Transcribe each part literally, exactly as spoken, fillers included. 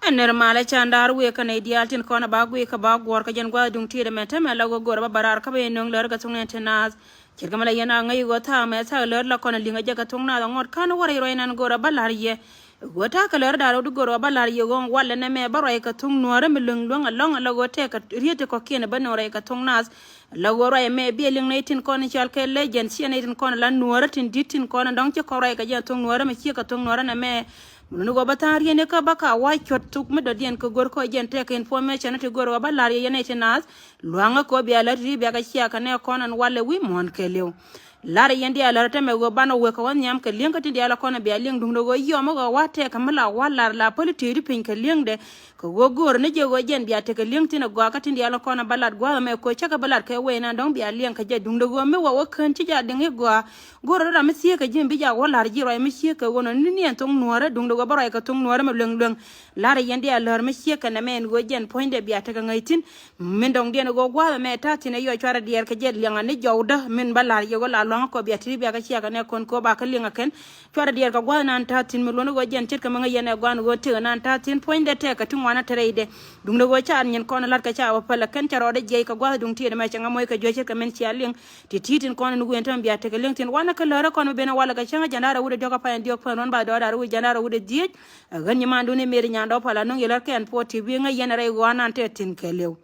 Ɛn nɛr malɛ can daar wëë kä nɛy diaal tin kɔn a ba guic kä ba guɔ̱ɔ̱r kä jɛn gua̱a̱th duŋ ti̱i̱t ɛmɛ tämɛ la ɣöö go̱o̱r a ba bä raar kä bä yɛ nöŋ lär kä thok nɛn ti naath. Ce̱tkɛ mi la yɛn a ŋäc ɣöö thaak mɛ thaak lär la kɔn a liŋ a jɛ kä thok naath a ŋuɔ̱t ka̱n wä rɛy ruac nan go̱o̱r a bä la̱r yɛ. Ɣöö ta̱a̱ kɛ lär da̱r ɣöö di go̱o̱r a bä la̱r yɛ ɣöö walɛ nɛmɛ bä ruac kä thok nuäärä mi lueŋ lueŋ a lɔ̱ŋ a la ɣöö tɛk kɛ riet ti kɔ̱kiɛn a bä nöŋ ruac kä thok naath. La ɣöö ruac ɛmɛ biɛ liŋ nɛy tin kɔn cɔal kɛ legend, ciɛ nɛy tin kɔn la nuäärä tin di̱t tin kɔn dɔ̱ŋ ci kɔn ruac kɛ jɛ thok nuäärä mi ciɛ kɛ thok nuäärä nɛmɛ. Mi luni ɣöö bä tha̱a̱ŋ riet ni kä bä ka wa̱c cuɔt thuk mi dɔ̱diɛn kɛ go̱r kɔ jɛn tekɛ information ti go̱r ɣöö bä la̱r yɛ yɛn nɛy tin naath. Lua̱ŋä kɛ ɣöö bia lär ti ri̱i̱t bia kɛ ciakä nɛ kɔn ɛn walɛ wi̱i̱ muɔ̱ɔ̱n kɛɛliw. La̱r yɛn diaal lär tämɛ ɣöö banɛ wek kɛ wä nhiam kɛ li̱eŋ kä tin diaal kɔn bia li̱eŋ duŋdɛ ɣöö yɔmä ɣöö wa̱ tɛk kɛ mi la wa̱ la̱r la päli ti̱i̱t piny kɛ li̱eŋdɛ. Kɛ ɣöö go̱o̱r ni jɛ ɣöö jɛn bia tekɛ li̱eŋ thi̱n ɛ gɔaa kä tin diaal kɔn ba lat gua̱a̱th ɛmɛ koc cä kɛ bä lat kɛ wee nan dɔ̱ŋ bia liɛŋ kɛ jɛ duŋdɛ ɣöö mi wä wä kään ci ja diŋ i̱ gɔaa. Go̱o̱r rɔ ram mi thieekä ji̱ mi bi ja wä la̱r ji̱ ruac mi thieekä ɣöö nɔ ni ni ɛn thoŋ nuäärä duŋdɛ ɣöö bä ruac kɛ thoŋ nuäärä mi lueŋ lueŋ. La̱r yɛn diaal lär mi thieekä nɛmɛ ɛn ɣöö jɛn puɔ̱nydɛ bia tekɛ ŋäc thi̱n. Min dɔ̱ŋ diɛn ɣöö gua̱a̱th ɛmɛ ta̱a̱ thi̱n ɛ yɔ cuarɛ diɛɛr kɛ jɛ liɛŋ ani jɔwdä min bä la̱r yɛ ɣöö la lua̱ŋä kɔ bia ti̱ti̱ bia kä ciakä nɛ kɔn kɛ ɣöö ba kä liɛŋ ɛ kɛn. Cuarɛ diɛɛr kɛ gua̱a̱th nan ta̱a̱ thi̱n mi luɔ̱n ɣöö jɛn ce̱tkɛ mi ŋäc yɛn ɛ gua̱a̱n ɣöö tëë nan ta̱a̱ thi̱n puɔ̱nydɛ tɛɛkä ti ŋuanä te rɛydɛ. Duŋdɛ ɣöö ca nyin kɔn la̱t kɛ ca bä pälä kɛn ca rɔɔdɛ jiɛc kɛ gua̱a̱th duŋ tiɛɛt ɛmɛ cɛ ŋa moc kɛ juɔ̱c ce̱tkɛ min cia liŋ. Ti ti̱i̱t tin kɔn ni wëën täämɛ bia tekɛ liŋ thi̱n wanɛ kä lärä kɔn mi ben ɛ walɛ kɛ cäŋ ɛ jɛn da̱rɛ wut ɛ diɔ̱k ɛ pay ɛn diɔ̱k pɛn ruɔ̱n ba dɔɔr da̱rɛ wut jɛn da̱rɛ wut ɛ dhieec. Ɛ ɣän nyi mandun i̱ mëë ri nyandɔɔ pal anɔŋ yɛ lär kɛn puɔt ti bi ŋäc yɛn rɛy ɣɔaa nan tɛt thi̱n kɛɛliw.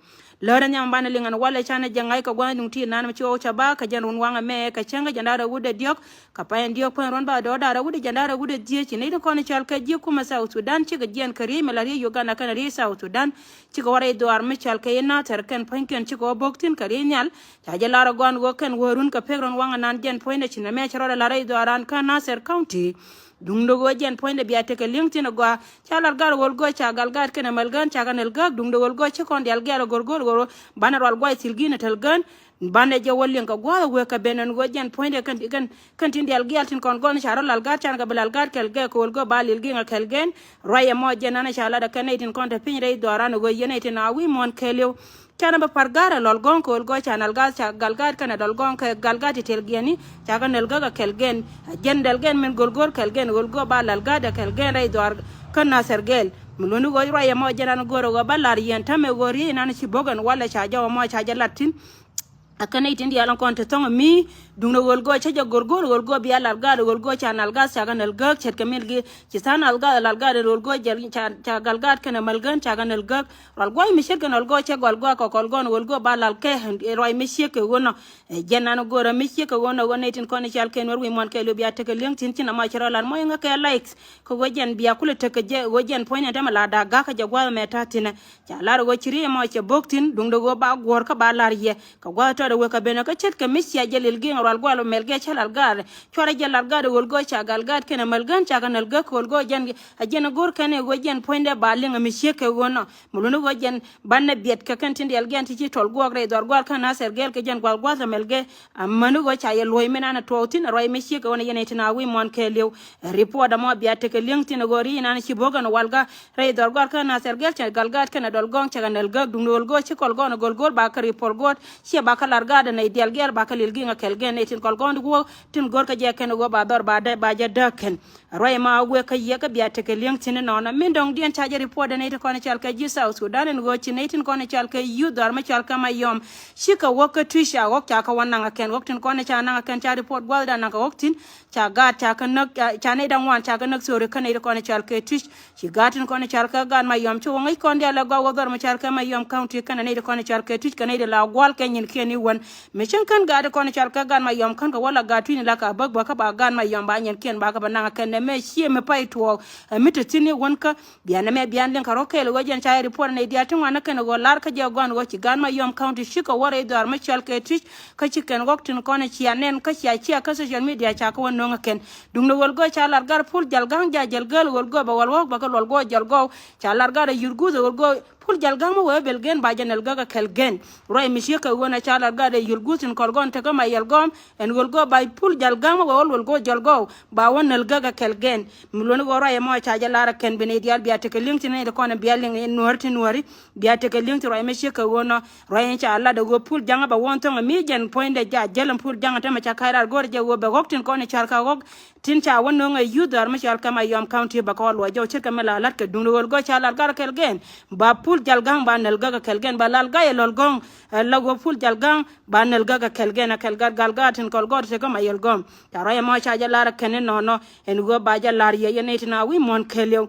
Lärä nhiam banɛ liŋ ɛn walɛ canɛ jɛ ŋa̱c kɛ gua̱a̱th duŋ ti̱i̱t nan mi ci ɣɔw ca ba kɛ jɛn run waŋ ɛmɛ kɛ cäŋ kä jɛn da̱rɛ wut ɛ diɔ̱k. Kɛ pay ɛn diɔ̱k pɛn ruɔ̱n ba dɔɔr da̱rɛ wut ɛ jɛn da̱rɛ wut ɛ dhieec ci nɛy ti kɔn cɔal kɛ ji̱ kumɛ South Sudan cikɛ jiɛn kɛ riec mi la riec Uganda kɛnɛ riec South Sudan. Cikɛ wä rɛy dhuaar mi cɔal kɛ i̱ Nathɛr kɛn pua̱nykiɛn cikɛ wä bo̱k thi̱n kɛ riec nhial. Ca jɛ lar ɛ gɔ̱a̱n ɣöö kɛn wä run kɛ pek run waŋ ɛnan jɛn puɔ̱nydɛ ci nɛmɛ cɛ rɔɔdɛ lar rɛy dhuaar an kä Nathɛr County. Duŋdɛ ɣöö jɛn puɔ̱nydɛ bia tekɛ li̱eŋ thi̱n ɛ gɔaa. Ca lat gat ɣöl gööc ca gal gat kɛnɛ mäl gään ca kɛ nɛl gääk. Duŋdɛ ɣöl gööc ci kɔn diaal gial ɛ go̱r go̱r ɣöl ɣöö banɛ rual guay thil gi̱n ɛ täl gään. Banɛ jɛ wä liŋ kɛ gua̱a̱th ɛ wëë kɛ ben ɛn ɣöö jɛn puɔ̱nydɛ kɛn kɛn kɛn tin diaal gial tin kɔn gɔn ca rɔ lal gat can kɛ bi lal gat kɛl gɛɛk kɛ ɣöl gööc ba lil gi̱ŋ ɛ kɛl gɛn. Ruac ɛmɔ jɛn an ca lat ɛ kɛn nɛy tin kɔn te piny rɛy dhɔran ɛ ɣöö yɛn nɛy tin a wi̱i̱ muɔ̱ɔ̱n kɛɛliw. Canɛ bä pa̱r ga̱rä lɔl gɔ̱ŋ kɛ ɣöl gɔ̱ ca nal ga̱a̱th ca gal ga̱a̱t kɛnɛ dɔl gɔ̱ŋ kɛ gal ga̱a̱t ti tɛl giɛni. Ca kɛ nal gäk a kɛl gɛn. A jɛn dɛl gɛn min go̱l go̱r kɛl gɛn ɣöl gɔ̱ ba lal ga̱a̱t a kɛl gɛn rɛy dhɔaar kä Nathɛr gɛl. Mi luɔ̱ni ɣöö ruac ɛmɔ jɛn an go̱r ɣöö ba lar yɛn täämɛ ɣöö riey nan ci bo̱k ɛn walɛ ca jɔw ɛmɔ ca jɛ lat thi̱n. A kɛn nɛy tin diaal in kɔn te thɔŋ mi duŋdɛ ɣöl gɔɔ cä jɛ go̱r go̱r ɣöl gɔɔ bia lal gaat ɣöl gɔɔ ca nal gaat ca kɛ nal gääk ce̱tkɛ milgi. Ci tha̱a̱ŋ nal gaat lal gaat ɣöl gɔɔ jɛl ca, ca gal gaat kɛnɛ mäl gään ca kɛ nal gääk. Rual gua̱c mi ce̱tkɛ nal gɔɔ cɛ gɔl gɔaa kɛ kɔl gɔɔn ɣöl gɔɔ ba lal kɛ ruac mi ciek kɛ ɣöö nɔ. Ɛ jɛn nan go̱rä mi ciek kɛ ɣöö nɔ ɣöö nɛy tin kɔn i̱ cal kɛn wär wi̱i̱ muɔ̱n kɛ lo̱ bia tekɛ li̱eŋ thi̱n ci nɔmɔ ci rɔ lar mɔc ŋä kɛ likes. Kɛ ɣöö jɛn bia kulɛ tekɛ jɛ ɣöö jɛn puɔ̱nydɛ tämɛ la da̱a̱k ga̱kä jɛ gua̱a̱th mɛ ta̱a̱ thi̱nɛ. Ca lar ɣöö ci ri̱i̱ ɛmɔ cɛ bo̱k thi̱n duŋdɛ ɣöö ba guɔ̱ɔ̱r kä ba lar yɛ. Kɛ gua̱a̱th tɔɔdɛ wëë kɛ ben kä ce̱tkɛ mi cia jɛ lil gi̱i̱ŋ rual gua̱a̱l mɛl gɛ cä lal gaat. Cuarɛ jɛ lal gaat ɣöl go̱o̱ ca gal gaat kɛnɛ mäl gään ca kɛ näl gäk ɣöl go̱o̱ jɛn a jɛn a go̱o̱r kɛn ɛ ɣöö jɛn puɔ̱nydɛ ba liŋ a mi ciek kɛ ɣöö nɔ. Mi luni ɣöö jɛn banɛ biɛt kɛ kɛn tin diɛl gɛn ti ci tɔl guɔɔk rɛy dhɔr gua̱a̱l kä Nathɛr gɛl kɛ jɛn gua̱a̱l gua̱a̱th mɛl gɛ. Amäni ɣöö ca yɛ luɔ̱c mi nanɛ tuɔɔk thi̱n ruac mi ciek kɛ ɣöö nɔ yɛn ɛ tin a wi̱i̱ muɔ̱ɔ̱n kɛɛliw. Report ɛmɔ bia tekɛ li̱eŋ thi̱n ɣöö ri̱i̱c inan ci bo̱k ɛn walkä rɛy dhɔr gua̱a̱r kä Nathɛr gɛl cɛ gal gaat kɛnɛ dɔl gɔ̱ŋ cɛ kɛ näl gäk duŋdɛ ɣöl go̱o̱r ci kɔl gɔ̱ŋ ɛ go̱l go̱o̱r ba kɛ report go̱o̱r. Ciɛ ba kä lar gaat ɛn ɛ diaal gɛl ba kɛ lil gi̱i̱ŋ ɛ kɛl gɛn ɛ tin kɔl gɔ̱ŋ di wuɔ̱k tin go̱o̱r kä jɛ kɛn ɣöö ba dhɔr ba dee ba jɛ dääk kɛn. Ruac ma wek kä yɛ kä bia tekɛ li̱eŋ thi̱n inɔnɔ min dɔ̱ŋ diɛn ca jɛ report ɛn ɛ ti kɔn i̱ cɔal kɛ ji̱ South Sudan ɛn ɣöö ci nɛ tin kɔn i̱ cɔal kɛ youth dhɔr mi cɔal kɛ Mayom. Cikɛ wäk kä Twic ca ɣɔ̱k ca kɛ wä naŋ ɛ kɛn ɣɔ̱k tin kɔn i̱ ca naŋ ɛ kɛn ca report gua̱thdan naŋ kɛ ɣɔ̱k thi̱n. Ca gaat ca kɛ näk ca, ca nɛy da̱ŋ ŋuan ca kɛ näk thori kä nɛy ti kɔn i̱ cɔal kɛ Twic. Ci gaat tin kɔn i̱ cɔal kɛ gaat Mayom ci wä ŋäc kɔn diaal ɛ gɔw wä dhɔr mi cɔal kɛ Mayom County kɛnɛ nɛy ti kɔn i̱ cɔal kɛ Twic kɛ nɛy ti la gua̱l kɛ nyin kiɛn i̱ wän. Mi cin kɛn gaat ti kɔn i̱ cɔal kɛ gaat Mayom kän kɛ wä la gaat Twic ni la ka bäk bäk kä ba gaat Mayom ba nyin kiɛn ba kä ba naŋ kɛn nɛ mɛ ciɛ mi pay tuɔɔk. Ɛ mi te thi̱n i̱ wän kä Bianɛ mɛ bian liŋ kɛ rɔ kɛɛl ɣöö jɛn ca yɛ report nɛy diaal ti ŋuan ni kɛn ɣöö lar kä jɛ gɔ̱a̱n ɣöö ci gaat Mayom County cikɛ wä rɛy dhɔaar mi cɔal kɛ Twic kä ci kɛn ɣɔ̱k tin kɔn cia nɛn kä cia cia kä social media ca kɛ wä no̱o̱ŋ ɛ kɛn. Duŋdɛ ɣöl gɔɔ ca lar gar pul jal ga̱ŋ ja jɛl gääl ɣöl gɔɔ bɛ wal ɣɔ̱k bɛ kɛ luɔl gɔɔ jɛl gɔɔ. Ca lar gar a yur guuth ɣöl gɔɔ Pul Jal Ga̱ŋ mi wee bel gen ba jɛ nɛl gäk ɛ kɛl gen. Ruac mi ciek kɛ ɣöö na ca lat gat ɛ yul guth tin kɔl gɔn tekä ma yɛl gɔm. Ɛn ɣöl gɔɔ ba Pul Jal Ga̱ŋ mi wee ɣöl ɣöl gɔɔ jɔl gɔw ba wä nɛl gäk ɛ kɛl gen. Mi luɔni ɣöö ruac ɛmɔ ca jɛ lar ɛ kɛn bi nɛy diaal bia tekɛ li̱eŋ tin nɛy ti kɔn ɛ bia liŋ ɛ nuäär ti nuääri. Bia tekɛ li̱eŋ ti ruac mi ciek kɛ ɣöö nɔ ruac in ca lat ɛ ɣöö Pul Ja̱ŋ ɛ ba wä thɔŋ ɛ mi jɛn puɔ̱nydɛ ja jäl ɛn Pul Ja̱ŋ ɛ tämɛ ca ka̱c rar go̱r jɛ ɣöö bɛ ɣɔ̱k tin kɔn ɛ car ka ɣɔ̱k. Tin ca wä no̱o̱ŋ ɛ youth dhɔr mi cɔal kɛ Mayom County bɛ kɛ wä luɔc jɔw ce̱tkɛ mi la la̱t kɛ duŋdɛ ɣöl gɔɔ ca lat gat kɛl gen. Ba Pul Jal Ga̱ŋ ba nɛl gäk ɛ kɛl gen ba lal gat ɛ lɔl gɔ̱ŋ. Ɛ la ɣöö Pul Jal Ga̱ŋ ba nɛl gäk ɛ kɛl gen ɛ kɛl gat gal gat tin kɔl gɔt tekä ma yɛl gɔm. Ca ruac ɛmɔ ca jɛ lar ɛ kɛn inɔnɔ ɛn ɣöö ba jɛ lar yɛ yɛn nɛy tin a wi̱i̱ muɔ̱n kɛɛliw.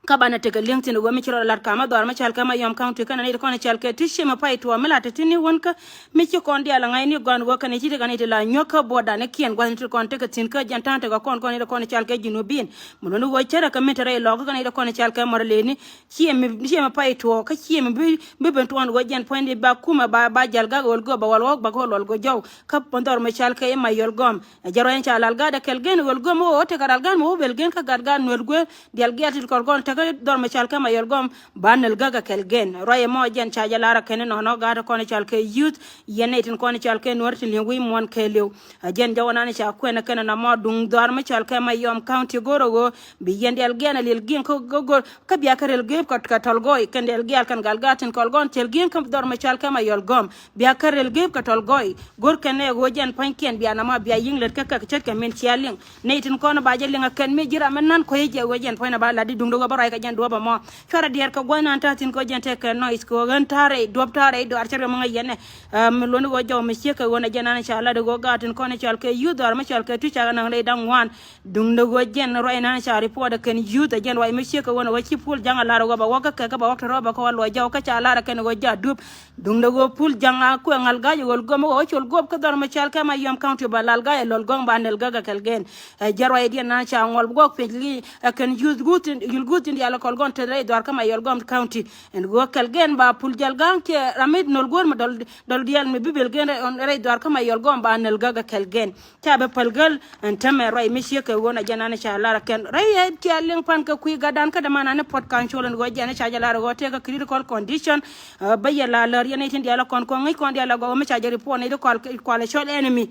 Kä banɛ tekɛ li̱eŋ thi̱n ɛ ɣöö mi ci rɔ lat kamä dhɔaar mi cɔal kɛ Mayom County kɛnɛ nɛy ti kɔn cɔal kɛ ti ciemɛ pay tuɔɔk mi la te thi̱n i̱ wän kä mi ci kɔn diaal ɛ ŋa̱cni gɔaa ɛn ɣöö kɛnɛ ci tekɛ nɛy ti la nyuäk kä border ni kiɛn gua̱thni ti kɔn tekɛ thi̱n kä jɛn ta̱a̱ŋ tekɛ kɔn kɔn nɛy ti kɔn cɔal kɛ Junubin. Mi luɔ̱ni ɣöö cärɛ kɛ min te rɛy lɔɔk kä kɛnɛ nɛy ti kɔn cɔal kɛ Murleni ciemɛ ciemɛ pay tuɔɔk kä ciemɛ bi bi ben tuɔɔn ɣöö jɛn puɔ̱nyni ba kumɛ ba ba jal gak ɣöl gök ba wal ɣɔk ba kɛ ɣöl ɣɔl gök jɔw. Kä pon dhɔr mi cɔal kɛ i̱ Mayom County. Ɛ jɛ ruac in ca lal gat ɛ kɛl gen ɣöl gök mi wä tekɛ ral gat mi wä bel gen kä gat gat nuɛl guer. Dial gial tin kɔl gɔn tekä dhɔr mi cɔal kɛ Mayom County ba nɛl gäk ɛ kɛl gen. Ruac ɛmɔ jɛn ca jɛ lar ɛ kɛn inɔnɔ gat kɔn cɔal kɛ youth. Yɛn nɛy tin kɔn cɔal kɛ nuäär tin li̱eŋ wi̱i̱ muɔ̱n kɛɛliw. Ɛ jɛn jɔwä nan ca kuɛn ɛ kɛn inɔmɔ duŋ dhɔaar mi cɔal kɛ Mayom County go̱r ɛ ɣöö bi yɛn dial gial ɛ lil giɛn kä go̱r kä bia kä ril geep kä tɔl gɔɔy kɛn dial gial kɛn gal gat tin kɔl gɔn cɛl giɛn kä dhɔr mi cɔal kɛ Mayom County. Bia kä ril geep kä tɔl gɔɔy. Go̱r kɛn ɛ ɣöö jɛn pua̱ny kiɛn bia namɔ bia yi̱ŋ lät kä kɛk ce̱tkɛ min cia liŋ. Nɛy tin kɔn ba jɛ liŋ ɛ kɛn mi ji̱ ram mi nan kuec jɛ ɣöö jɛn pua̱ny na ba lat di duŋdɛ ɣöö bä ruac kɛ jɛn duɔ̱ɔ̱p ɛmɔ. Cuarɛ diɛɛr kɛ gua̱n nan ta̱a̱ thi̱n kɛ ɣöö jɛn tɛk kɛ noise kɛ ɣöö ɣän ta̱a̱ rɛy duɔ̱ɔ̱p ta̱a̱ rɛy duɔ̱ɔ̱r cɛ rɛ mi ŋäc yɛn ɛ. Ɛ mi luɔ̱ni ɣöö jɔw mi ciek kɛ ɣöö na jɛn nan ca lat ɣöö gaat tin kɔn cɔal kɛ youth dhɔaar mi cɔal kɛ tuc cakɛ naŋ rɛy da̱ŋ ŋuan. Duŋdɛ ɣöö jɛn ruac nan ca report ɛ kɛn youth ɛ jɛn ruac mi ciek kɛ ɣöö na ɣöö ci Pul Ja̱ŋ a lar ɣöö bɛ wä kä kɛ kä bɛ wä tɔ̱ rɔ̱ bɛ kɛ wä luɔc jɔw kä ca lar ɛ kɛn ɣöö ja̱ dup. Duŋdɛ ɣöö Pul Ja̱ŋ a kuɛ ŋal ga̱c ɣöl gɔm ɣöö col guɔp kä dhɔr mi cɔal kɛ Mayom County ba lal ga̱c ɛ lɔl gɔm ba nɛl gäk ɛ kɛl gen. Ɛ jɛ ruacdiɛn nan ca ŋuɔl guɔk pec li ɛ kɛn youth guth in, youth guth in diaal ɛ kɔl gɔn te rɛy dhɔaar kä Mayom County. Ɛn ɣöö kɛl gen ba Pul Jal Ga̱ŋ cɛ ram mi nol guäär mi dɔl, dɔl diaal mi bi bel gen rɛy, rɛy dhɔaar kä Mayom County ba nɛl gäk ɛ kɛl gen. Ca bɛ päl gäl ɛn tämɛ ruac mi ciek kɛ ɣöö na jɛn an ca lar ɛ kɛn. Rɛy ɛ cia liŋ pan kɛ kui̱ gatdan kä däman an i̱ puɔ̱t ka̱n col ɛn ɣöö jɛn ca jɛ lar ɛ ɣöö tekɛ critical condition. Ɛ bä yɛ la lär yɛn nɛy tin diaal ɛ kɔn kɔn ŋäc kɔn diaal ɛ gɔw mi ca jɛ report nɛy ti kual, kual ɛ cɔl enemy.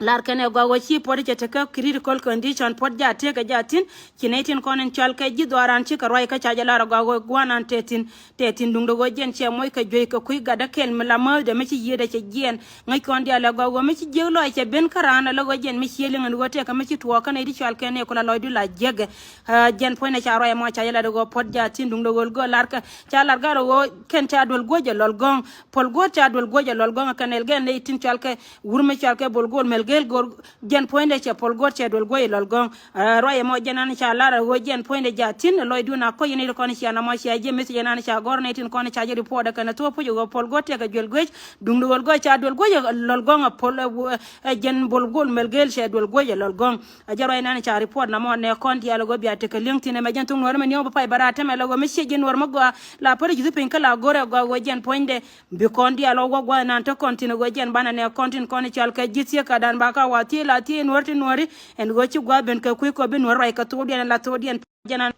Lar kɛn ɛ gɔaa ɣöö ci puɔ̱t cɛ tekä critical condition puɔ̱t ja tëëkɛ ja thi̱n. Ci nɛy tin kɔn in cɔal kɛ ji̱ dhɔaaran cikɛ ruac kä ca jɛ lar ɛ gɔaa ɣöö gua̱a̱r nan tëë thi̱n. Tëë thi̱n duŋdɛ ɣöö jɛn cɛ moc kɛ juey kɛ kui̱ gatdä kɛl mi la määthdɛ mi ci yiëëdɛ cɛ jiɛɛn. Ŋäc kɔn diaal ɛ gɔaa ɣöö mi ci jiäk lɔc cɛ ben kä raan ɛ lä ɣöö jɛn mi ciëë liŋ ɛn ɣöö tëëkɛ mi ci tuɔɔk kä nɛy ti cɔal kɛn ɛ ku la lɔcdu la jiäkɛ. Ɛ jɛn puɔ̱nydɛ ca ruac ɛmɔ ca jɛ lat ɛ ɣöö puɔ̱t ja thi̱n duŋdɛ ɣöl gööl lar kɛ ca lar gat ɛ ɣöö kɛn ca duel guäc ɛ lɔl gɔ̱ŋ. Puɔl guɔ̱t ca duel guäc ɛ lɔl gɔ̱ŋ ɛ kɛn ɛl gɛn nɛy tin cɔal kɛ wur mi cɔal kɛ bol gol mɛl gel gor. Jɛn puɔ̱nydɛ cɛ puɔl guɔ̱t cɛ duel guɔ̱c ɛ lɔl gɔ̱ŋ. Ɛ ruac ɛmɔ jɛn an ca lar ɛ ɣöö jɛn puɔ̱nydɛ ja thi̱n ɛ lɔcdun a kɔc in i̱ ti kɔn cia namɔ cia jiɛ mith jɛn an ca gɔ̱r nɛy tin kɔn ca jiɛ report ɛ kɛn ɛ thuɔ̱k puc ɛ ɣöö puɔl guɔ̱t tɛkɛ juel guec. Duŋdɛ ɣöl gɔ̱ ca duel guec ɛ lɔl gɔ̱ŋ ɛ puɔl ɛ jɛn bol gol mɛl gel cɛ duel guec ɛ lɔl gɔ̱ŋ. Ɛ jɛn ruac nan ca report namɔ nɛ kɔn diaal ɛ ɣöö bia tekɛ li̱eŋ thi̱n ɛmɛ jɛn thuk nuɔ̱ɔ̱r ɛmɛ niɔ̱ɔ̱ŋ bi pay bä raat tɛmɛ lɛ ɣöö mi ciɛ ji̱ nuɔ̱ɔ̱r mi gɔaa la päri ji̱ thup piny kä la go̱rɛ gɔaa ɣöö jɛn puɔ̱nydɛ. Bi kɔn diaal ɣɔw wä gua̱th nan te kɔn thi̱n ɣöö jɛn banɛ nɛ kɔn tin kɔn cɔal kɛ ji̱ thiek kadan ba ka wa thiec la thiec nuɔ̱ɔ̱r ti nuɔ̱ɔ̱ri. Ɛn ɣöö ci gua̱th ben kɛ kui̱ kɔ bi nuɔ̱ɔ̱r ruac kɛ thokdiɛn ɛn la thokdiɛn jɛn an.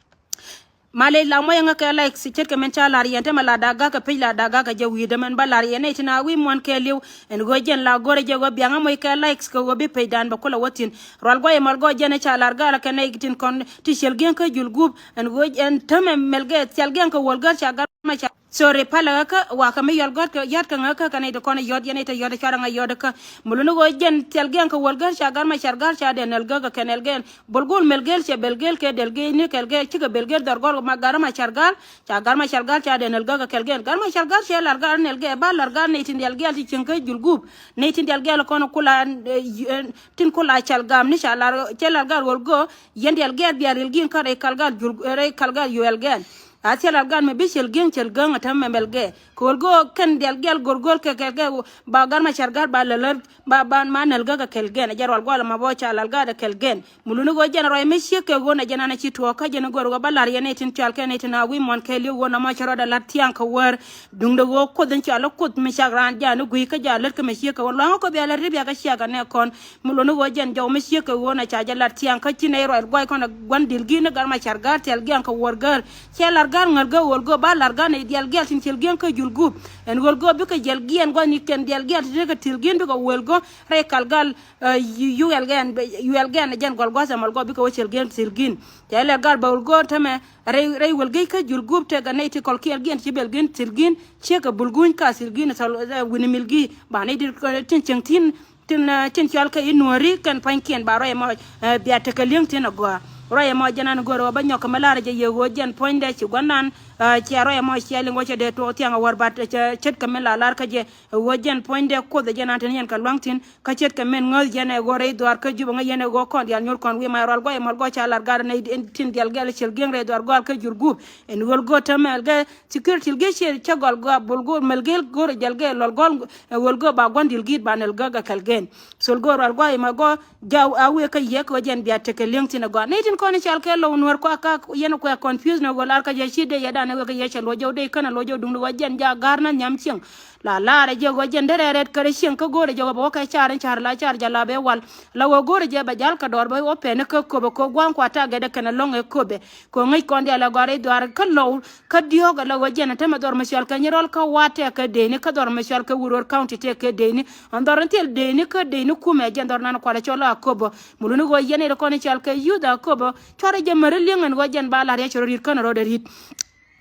Malec la muɔc ɛŋä kɛ like ce̱tkɛ min ca la̱r yɛn te mɛ la da̱k ga̱kä pec la da̱k ga̱kä jɛ wi̱i̱dä mɛn bä la̱r yɛn nɛy tin a wi̱i̱ muɔ̱n kɛɛliw. Ɛn ɣöö jɛn la go̱rɛ jɛ ɣöö biaŋä muɔc kɛ like kɛ ɣöö bi pecdan bɛ kulɛ wä thi̱n. Rual gua̱c ɛmɔl gɔɔ jɛn ca la̱r ga̱lä kɛ nɛy tin kɔn ti ciɛl gi̱eŋ kä jul gup. Ɛn ɣöö ɛn tämɛ mɛl gɛ thiɛl gi̱eŋ kɛ wuɔl gär ca gar mɛ ca Sorry, palä kä wakä mi yɔl gɔ̱t kä yät kä ŋäkä kä nɛy ti kɔn yɔt yɛn nɛy ti yɔt cuarɛ ŋa yɔt kä. Muluni ɣöö jɛn thil gɛŋ kä wäl gär ca gar ma car gar ca dee nɛl gäkä kɛ nɛl gɛn. Bol gol mɛl gel cɛ bɛl gel kɛ dɛl gel ni kɛl gel cikɛ bɛl gel dhɔr gɔl ma gar ma car gar. Ca gar ma car gar ca dee nɛl gäkä kɛl gɛn. Gar ma car gar cɛ lar gar nɛl gɛ ba lar gar nɛy tin dial gɛl ti cieŋ kä jul gup. Nɛy tin dial gɛl kɔn kula, eh, tin kula cal gam ni ca lar cɛ lar gar wäl gö. Yɛn dial gɛl bia ril gin kä rɛy kal gar jul, rɛy kal gar yuɛl gɛn. A thil lar gar mɛ bi cɛl gieŋ cɛl gäŋ a tɛm mɛ mɛl gɛ. Kɛ ɣöl gɛ kɛn dial gɛl gor gol kɛ kɛl gɛ ba gar ma car gar ba lälär ba, ba ma nɛl gä kɛ kɛl gɛn. A jɛ rual gual ma bɔ ca lal gar kɛ kɛl gɛn. Muluni ɣöö jɛn ruac mi ciek kɛ ɣöö na jɛn an a ci tuɔɔk kä jɛn gor ɣöö ba lar yɛn nɛy tin cual kɛ nɛy tin a wi̱i̱ muɔ̱n kɛɛliw ɣöö na mɔ cɛ rɔɔdɛ lat thiaŋ kɛ wäär. Duŋdɛ ɣöö kuoth in cual ɛ kuoth mi cak raan jaani gui̱i̱ kä ja lät kɛ mɛ ciek kɛ ɣöö luaŋä kɔ bia lät ri bia kɛ ciak kɛ nɛ kɔn. Mi luɔ̱ni ɣöö jɛn jɔw mi ciek kɛ ɣöö na ca jɛ lat thiaŋ kä ci nɛy ruac guac kɔn ɛ gua̱n dil gi̱n ni gar ma car gar thil giaŋ kɛ wäär gär. Cɛ lar Gal ŋäl gä ɣöl gä ba lar gan i̱ dial gial tin thil giɛn kä jul gup. Ɛn ɣöl gä bikɛ jɛl giɛn gua̱n i̱ kɛn dial gial tin rikɛ thil giɛn bikɛ ɣöl gä rɛy kal gal. Ɛ, yu-, yu ɛl gɛn bɛ, yu ɛl gɛn jɛn gɔl gua̱th ɛmɔl gɔl bikɛ wä thil giɛn thil giɛn. Cɛ lɛ gal bɛ ɣöl gä tämɛ rɛy, rɛy ɣöl gä kä jul gup tɛk ɛ nɛy ti kɔl kiɛl giɛn ti bɛl giɛn thil giɛn. Ciek ɛ bul guny ka thil giɛn thɔl, ɛ, wi̱ni mil gi̱ ba nɛy ti, ɛ, tin cieŋ tin tin, eh, tin cɔal kɛ i̱ nuɔ̱ɔ̱ri kɛn pua̱nykiɛn ba ruac ɛmɔ, eh, bia tekɛ li̱eŋ tin agɔaa. Ruac ɛmɔ jɛn an go̱o̱r ɣöö bä nyɔk kɛ mi lar jɛ yɛ ɣöö jɛn puɔ̱nydɛ ci gua̱nan, eh, cia ruac ɛmɔ cia liŋ wä cɛ dee tuɔɔk thiaŋ a wär bat, eh, cɛ ce̱tkɛ min la lar kä jɛ, eh, ɣöö jɛn puɔ̱nydɛ kuoth ɛ jɛn an tin yɛn kɛ lua̱ŋ thi̱n kä ce̱tkɛ min ŋäth yɛn ɛ ɣöö rɛy dhuaar kä Jubɛ ŋäc yɛn ɛ ɣöö kɔn diaal nyuur kɔn wi̱i̱ ma rual gua̱c ɛmɔ go̱o̱r ca lar gat nɛy in tin diaal gɛl cil gi̱eŋ rɛy dhuaar gɔal kä jur gup. Ɛn ɣöl go̱o̱r tämɛ ɛl gɛ security gɛ ciɛ cɛ gɔl gɔaa bul go̱o̱r mɛl gel go̱o̱r jɛl gɛ lɔl gɔl, eh, ɣöl go̱o̱r ba gua̱n dil gi̱i̱t ba nɛl gä gɛ kɛl gɛn. Thol go̱o̱r rual gua̱a̱ imɛ gɔ̱ jaw a wëë kä yiëk wä jɛn bia tekɛ li̱eŋ thi̱n ɛ gɔaa. Nɛy tin kɔn i̱ cal kɛ low nuäär kuak ka yɛn kuɛ confuse ni ɣöö lar kä jɛ ci dee yɛ dan ɛ wëë kä yɛ cɛ luɔc jɔw dee känɛ luɔc jɔw duŋdi wä jɛn ja ga̱r na nhiam cieŋ. La lar ɛ jɛ wä jɛn derɛ rɛt kärɛ cieŋ kä go̱o̱r ɛ jɛ wä bɛ wä kɛ car in car la car jɛ la bɛ wal. La wä go̱o̱r ɛ jɛ bɛ jal kä dɔɔr bɛ wä pɛn kä köpɛ kɛ gua̱a̱ŋ kua tagɛ dee kɛnɛ lɔŋ ɛ köpɛ. Kɛ ŋäc kɔn diaal ɛ gɔaa rɛy dhuaar kä low kä diɔ̱ɔ̱k ɛ la wä jɛn ɛ tämɛ dhɔr mi cɔal kɛ Nyirɔl kä Wa̱a̱ tɛk kɛ deni kä dhɔr mi cɔal kɛ Wuror County tɛk kɛ deni. Ɛn dhɔr in thil deni kä deni kumɛ jɛn dhɔr nan kualɛ cɔl a köpä. Muluni ɣöö yɛn ɛ kɔn cɔal kɛ youth a köpä. Cuarɛ jɛ märi li̱eŋ ɛn ɣöö jɛn ba la̱r yɛ cɛ rɔ ri̱t känɛ rɔ dɛ ri̱t.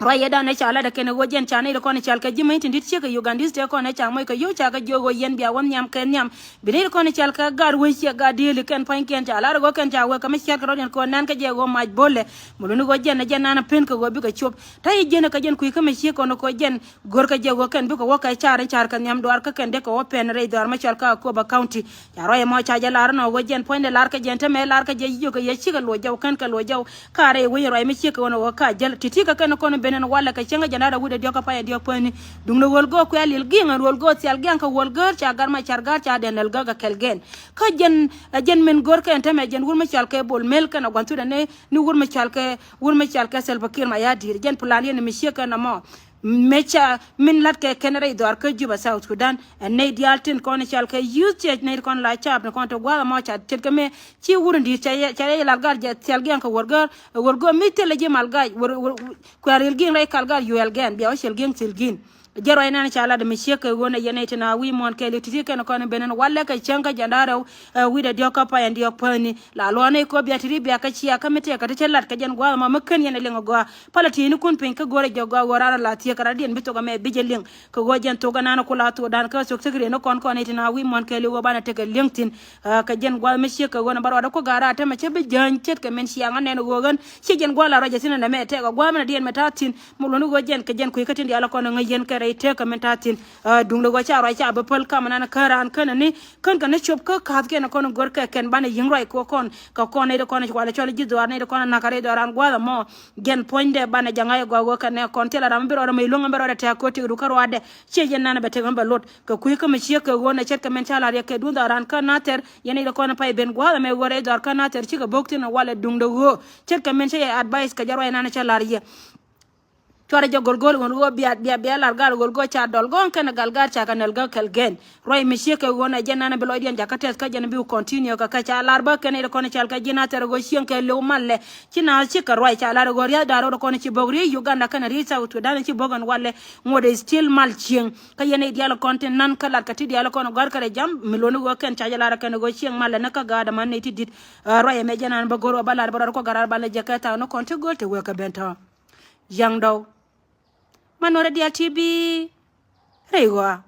Ruac yɛ dan ɛ ca lat ɛ kɛn ɛ ɣöö jɛn ca nɛy ri kɔn ɛ cal kɛ ji̱ mäny tin di̱t ciek kɛ Ugandese tɛ kɔn ɛ ca moc kɛ yio̱w ca kɛ jiök ɣöö yɛn bia wä nhiam kɛ nhiam. Bi nɛy ri kɔn ɛ cal kɛ gar wec ciɛ gar diëëli kɛn pua̱nykiɛn ca lar ɛ ɣöö kɛn ca wek kɛ mi ciɛt kɛ rɔ̱diɛn kɛ ɣöö nɛn kɛ jɛ ɣöö mac bo̱lɛ. Muluni ɣöö jɛn ɛ jɛn nan ɛ pen kɛ ɣöö bikɛ cop. Ta̱ yi jiɛn ɛ kɛ jɛn kui̱ kä mi ciek kɔn ɛ kɛ ɣöö jɛn go̱r kɛ jɛ ɣöö kɛn bikɛ wä kɛ car in car kɛ nhiam duaar kä kɛn dee kɛ wä pɛn rɛy dhuaar mi cɔal kä Akobo County. Ca ruac ɛmɔ ca jɛ lar ɛnɔ ɣöö jɛn puɔ̱nydɛ lar kä jɛn tämɛ lar kä jɛ jiök kɛ yɛ cikɛ luɔc jɔw kɛn kɛ luɔc jɔw. Ka rɛy wec ruac mi ciek kɛ ɣöö ni ɣöö ka jäl ti̱ti̱ kɛ kɛn kɔn ben ɛn walɛ kɛ cäŋ kä jɛn da̱rɛ wi̱cdɛ diɔ̱k kä pay ɛ diɔ̱k päni. Duundɛ ɣöl go̱o̱k kuɛ lil gi̱i̱ŋ ɛn ɣöl go̱o̱k thial gi̱a̱ŋ kɛ ɣöl gör ca gar ma car gar ca dɛn lɛl gäk kɛ kɛl gɛn. Kä jɛn ɛ jɛn min gör kɛn tämɛ jɛn wur mi cal kɛ Bol Mel kɛn ɛ gua̱n thut ɛn ni wur mi cal kɛ wur mi cal kɛ Salva Kiir Mayardit jɛn plan yɛn mi ciek kɛn ɛmɔ. Mëë ca min la̱t kɛ kɛn rɛy dhɔaar kä Juba South Sudan. Ɛ nɛy diaal tin kɔn cal kɛ youth church nɛy kɔn la caap ni kɔn te gua̱a̱th ɛmɔ ca tet kɛ mëë ci wur in di̱i̱t ca yɛ, ca yɛ lal gal jɛ thial giaŋ kɛ wär gör, wär gör mi thilɛ ji̱ mal gac, wär, wär, kuɛ ril gi̱i̱ŋ rɛy kal gal yuɛl gɛn bia wä cil gi̱i̱ŋ thil gi̱i̱n. Jɛ ruac nɛn ca lat mi ciek kɛ ɣöö nɛ yɛn nɛy tin a wi̱i̱ muɔ̱ɔ̱n kɛɛliw ti̱ti̱ kɛn kɔn ben ɛn walɛ kɛ cäŋ kä jɛn da̱rɛw, ɛ wi̱cdɛ diɔ̱k kä pay ɛn diɔ̱k päni. La luɔ̱ɔ̱n nɛy kɔ bia ti̱ti̱ bia kä cia kä mi tëëk kä ti cä lat kɛ jɛn gua̱a̱th ɛmɔ mi kän yɛn ɛ liŋ ɛ gɔaa. Pälɛ ti̱i̱ni kun piny kä go̱rɛ jɛ gɔaa ɣöö raan la thiek kɛ ran diɛn bi thok ɛmɛ bi jɛ liŋ. Kɛ ɣöö jɛn thok ɛnan ku la thok dan kä thok thik riɛn ni kɔn kɔn i̱ tin a wi̱i̱ muɔ̱n kɛɛliw ɣöö banɛ tekɛ li̱eŋ thi̱n. Kä jɛn gua̱th mi ciek kɛ ɣöö nɛ bä ruaadä ku ga̱a̱r a tämɛ cä bi jäny ce̱tkɛ min ciaŋ anɛn ɣöö ɣän ci jɛn gua̱th la ruac ɛ thi̱n ɛn ɛmɛ tɛk ɛ gua̱a̱th min a diɛn mi ta̱a̱ thi̱n. Mi luɔ̱ni ɣöö jɛn kɛ jɛn kui̱ kä tin diaal kɔn ɛ ŋäc yɛn kɛ rɛy tëëk kɛ min ta̱a̱ thi̱n. Duŋdɛ ɣöö ca ruac ca bi päl kam ɛnan kä raan känɛ ni kän kɛ ni cop kä ka̱thkiɛn ɛ kɔn ɛ gör kɛ kɛn banɛ yi̱ŋ ruac kɛ kɔn kɛ kɔn nɛy ti kɔn ɛ ci walɛ cɔl ji̱ dhuaar nɛy ti kɔn ɛ na̱k kɛ rɛy dhuaar raan gua̱a̱th ɛmɔ. Jɛn puɔ̱nydɛ banɛ ja̱ŋ a yɛ gɔaa ɣöö kɛnɛ kɔn thilɛ ram mi bi rɔɔdɛ mɛ iluäŋ mi bi rɔɔdɛ tɛ̈k kɛ ɣöö tëkdu kä ruaadɛ. Ciɛ jɛn nan bɛ tek mi bɛ lot kɛ kui̱ kä mi ciek kɛ ɣöö nɛ ce̱tkɛ min ca la̱r yɛ kɛ duun dhɔaaran kä Nathɛr. Yɛn i̱ dee kɔn pay ben gua̱a̱th ɛmɛ ɣöö rɛy dhɔaar kä Nathɛr cikɛ bo̱k thi̱n walɛ duŋdɛ ɣöö ce̱tkɛ min ca yɛ advice kɛ jɛ ruac nan ca la̱r yɛ. Cuarɛ jɛ go̱lgo̱l ɣöö bia bia bia lar gal go̱lgo̱l ca dɔl gɔ̱ŋ kɛnɛ gal gal ca kɛ nɛl gäk kɛl gɛn. Ruac mi ciek kɛ ɣöö nɛ jɛn nanɛ bi lɔcdiɛn jakä tɛth kä jɛn bi continue kɛ kɛ ca lar bä kɛn i̱ kɔn cal kɛ ji̱n a thɛr ɣöö cieŋ kɛ liw malɛ. Ci na cikɛ ruac ca lar ɣöö ria̱th da̱r ɣöö kɔn ci bo̱k riey Uganda kɛnɛ riey South Sudan ci bo̱k ɛn walɛ. Ŋuɔ̱t i̱ still mal cieŋ kä yɛn i̱ diaal kɔn tin nan kä lat kɛ ti diaal kɔn gɔ̱a̱r kɛ rɛ jam mi luɔ̱ni ɣöö kɛn ca jɛ lar kɛn ɣöö cieŋ malɛ ni kä ga̱a̱dɛ man nɛy ti di̱t. Ruac ɛmɛ jɛn an bä go̱r ɣöö bä lar bä rɔɔd kɔ ga̱r ar bä lɛ jɛ kɛ thaak ni kɔn ti gööl te wek kɛ ben tɔ̱. Yaŋ dɔw. Man nuɔrɛ diaal ti bi rɛy ɣɔaa.